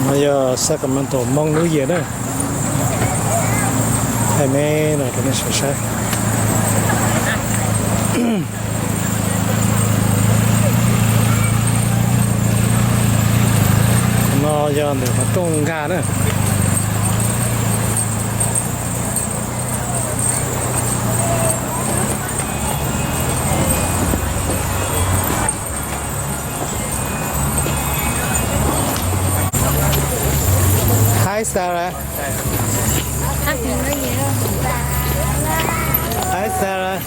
No yog Sacramento Hmoob New Year na. Thaij me no rau nej saib. No yog ntawm qhov rooj nkag na. Hi Sarah. Hi Sarah.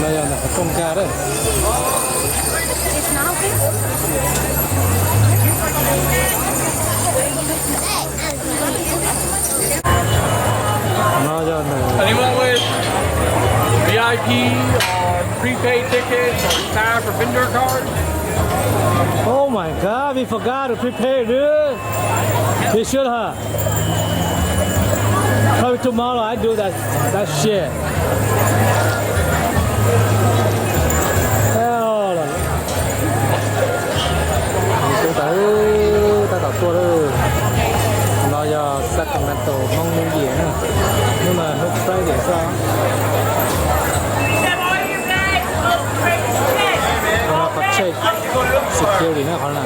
No yog ntawm qhov rooj nkag na. No yog ntawm Anyone with V I P or prepaid tickets or staff or vendor cards? Oh my God, we forgot to prepare, dude. We should have. Probably tomorrow I do that, that shit. Hell. Tus tab, tab tom tuaj lawm. No yog Sacramento Hmoob New Year na. Hnub no hnub Friday xwb. Qhov no qhov check security na qhov no.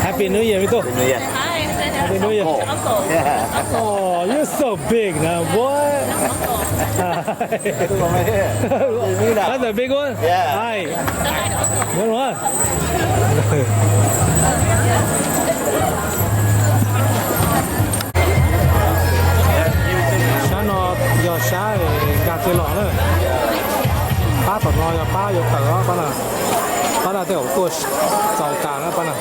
Happy New Year, Mito. Happy New Year. Happy New Year. Oh, you're so big now, boy. That's a big one. Yeah. Hi. Nhớ đúng không? Sab no yog sab nkag tij los na. Pab tom no yog pab yuav tawm pab na. Pab na tej zaum tuaj txaus tas na pab na.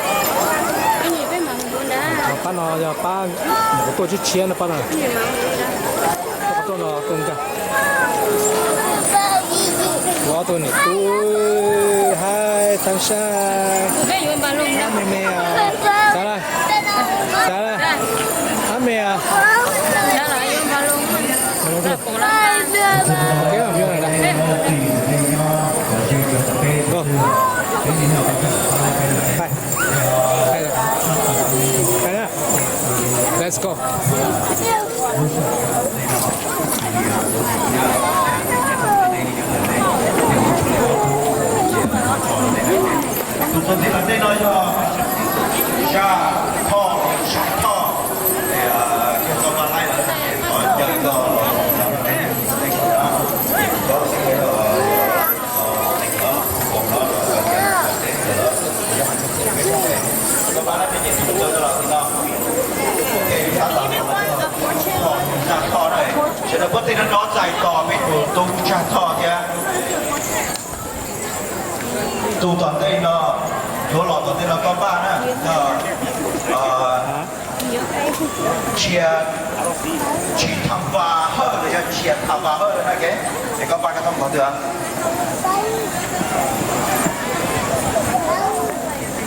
Pab no yog pab nyuam qhuav tuaj tshiab tshiab na pab na. Tuaj no tuaj nkag. Kuv ob tug niam tub, hi Sunshine. Ab me me os. Xav lawm. Xav lawm. Ab me os. Go. Let's go. Tus txog tim no tej no yog Zaj Thoj, Zaj Thoj, yog tau ma laij lawm, qhov ncaws los, Sawv daws pab tej no no txais tos peb tus tub Zaj Thoj thiab. Tus tom ntej no, yuav los tom ntej no koj npaj na, yog Tshia, Tshia Tham Vas Hawj los yog Tshia Tham Vas Hawj na, es koj npaj koj thoob qhov twg?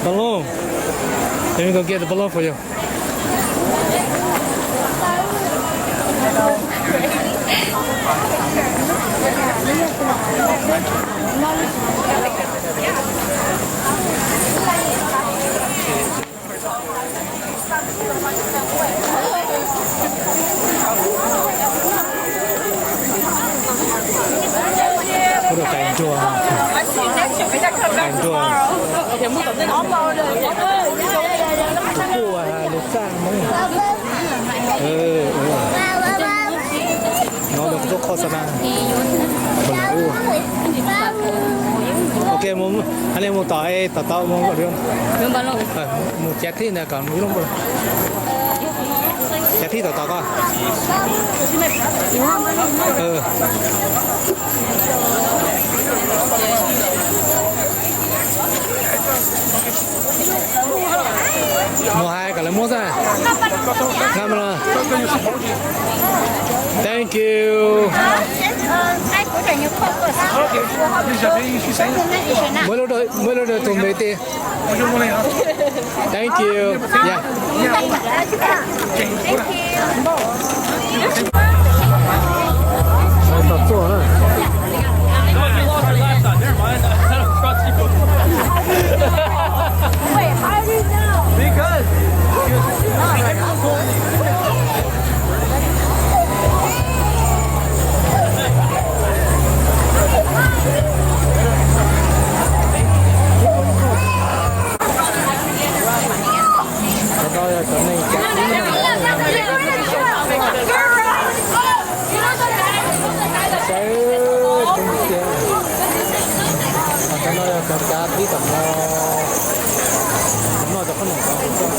Balloon. Let me go get the balloon for you. Ua rau qais ntsuag, qais ntsuag. Tus kuj lus txaj Hmoob. Li mus tom, tom tod mus, mus cav thij ntawd kom mus, cav thij tom tod ko. Mus hais kom lawv muab xwb. Thank you. Muab lub rau tus me ti. Thank you. Yeah. Cov no yog cov neeg cav tib no. Saib coob tiag. Cov no yog cov cav tib tom no. Tom no cov qhob noom tod.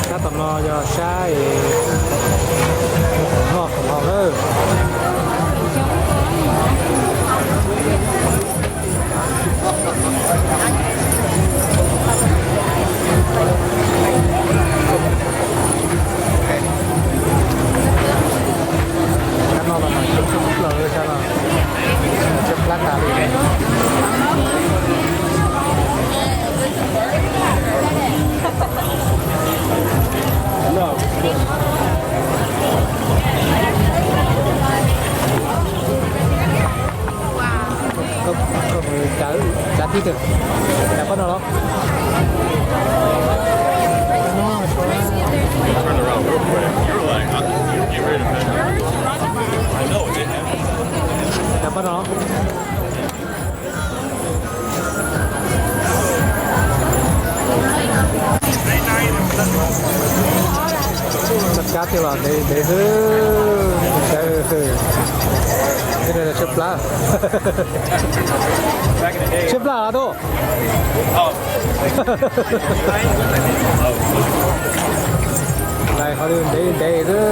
Sab tom no yog sab noj qhov hau lawm. Sab no mas tshaib plab tas li. Cav tib twg? Cav pab no los? Cav pab no. Txog kab tiag los ntev ntev xwb. Tshaib plab. Tshaib plab os tus. Lais qhov ntev ntev xwb.